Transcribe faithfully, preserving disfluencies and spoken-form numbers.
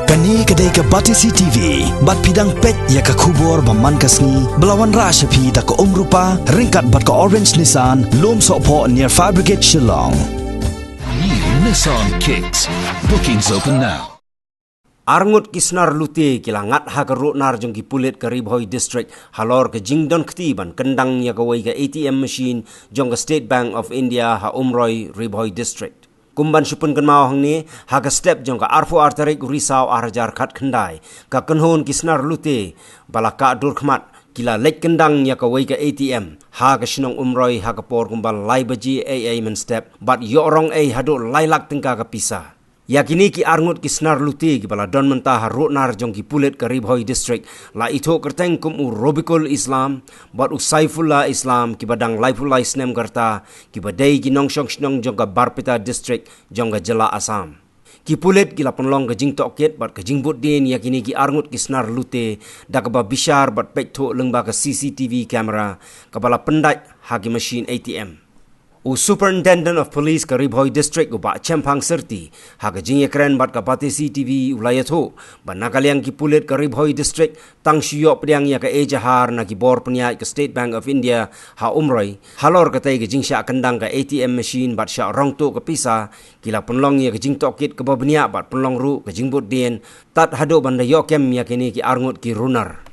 Kane ka dei ka Batesi T V, bad phi dang peit ïa ka khubor ba man ka sngi, ba la wanrah sha phi da ka Umrupa, ryngkat bad ka Orange Nissan, Lum Sohphoh near Fire Brigade Shillong. New Nissan Kicks. Bookings open now. Arngut ki snar lute ki la ngat ha ka ruhnar jong ki pulit ka Ri Bhoi District, halor ka jingdon kti ban kyndang ïa kawei ka A T M machine jong ka State Bank of India ha Umroi, Ri Bhoi District. Kum ban shu pynkynmaw hangne, ha ka step jong ka arphew ar tarik u Risaw ar hajar khatkhyndai, ka kynhun ki snar lute ba la kah dur khmat ki la leit kyndang ïa kawei ka A T M ha ka shnong Umroi ha ka por kumba lai baje ei ei mynstep, bad ïoh rong ei haduh lai lak tyngka ka pisa. Ïa kine ki arngut ki snar lute kiba la don mynta ha ruhnar jong ki pulit ka Ri Bhoi District la ithuh kyrteng kum u Robikul Islam bad u Saifullah Islam, kiba dang laiphew lai snem ka rta, kiba dei ki nongshong shnong jong ka Barpeta District jong ka jylla Assam. Ki pulit ki la pynlong ka jingtohkit bad ka jingbud dien ïa kine ki arngut ki snar lute da kaba bishar bad peit thuh lyngba ka C C T V camera kaba la pyndait ha ki machine A T M. U Superintendent of Police ka Ri Bhoi District, u Bah Chemphang Syrti, ha ka jingïakren bad ka Batesi T V u la ïathuh ba na ka liang ki pulit ka Ri Bhoi District tang shu ïoh pdiang ïa ka ejahar na ki bor pynïaid ka State Bank of India ha Umroi, halor katei ka jingshah kyndang ka A T M machine bad shah rong tuh ka pisa, ki la pynlong ïa ka jingtohkit kaba bniah bad pynlong ruh ka jingbud dien tad haduh ban da ïoh kem ïa kine ki arngut ki runar.